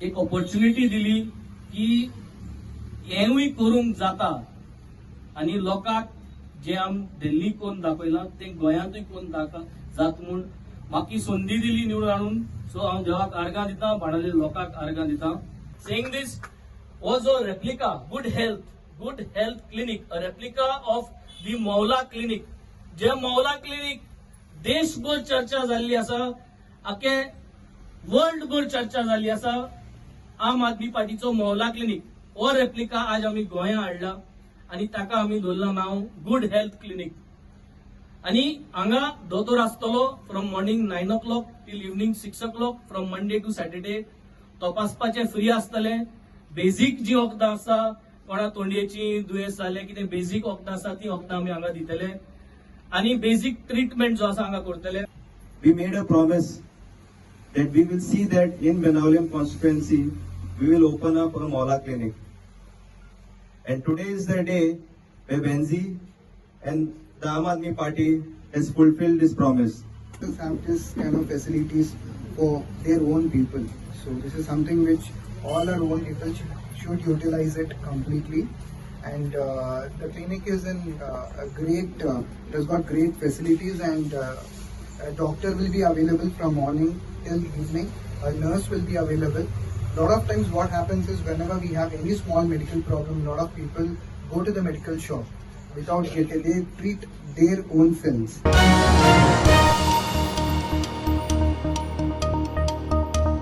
एक ऑपॉर्च्युनिटी दिली की हेंवूय करूंक जाता आनी लोकांक जे आम दिल्ली कोन्न दाखयलां तें गोंयांतूय कोन्न दाख जात म्हूण म्हाका ही संदी दिली निवडून हाडून. सो हांव देवाक आर्गां दिता, बाणावले लोकांक आर्गां दिता. सेईंग दीस, हो जो replica Good Health Clinic, a replica of the Mohalla Clinic, J Mohla clinic देशभर चर्चा जाल्ली आसा, आखे वर्ल्डभर चर्चा जाल्ली आसा, आम आदमी पार्टीचो मोहला क्लिनिक हो रेप्लिका आज आमी गोंया हाडला आनी ताका आमी दवरलां नांव गुड हेल्थ क्लिनिक. आनी हांगा दोतोर आसतलो from morning 9 o'clock till evening 6 o'clock, from Monday to Saturday. तपासपाचें फ्री आसतलें. बेजीक जी वखदां आसा, कोणा तोंडयेची दुयेंस जालें कितें, बेजीक वखदां आसा, ती वखदां आमी हांगा दितले आनी बेजीक ट्रिटमेंट जो आसा हांगा करतले. We made a promise that we will see that in Benaulim constituency, we will open up a Mohalla Clinic. And today is the day where Venzy and the Aam Aadmi Party has fulfilled this promise. To have this kind of facilities for their own people. So this is something which all our own people should utilize it completely. And the clinic is in a great, it has got great facilities and a doctor will be available from morning till evening. A nurse will be available. Lot of times what happens is, whenever we have any small medical problem, lot of people go to the medical shop without getting, they treat their own selves.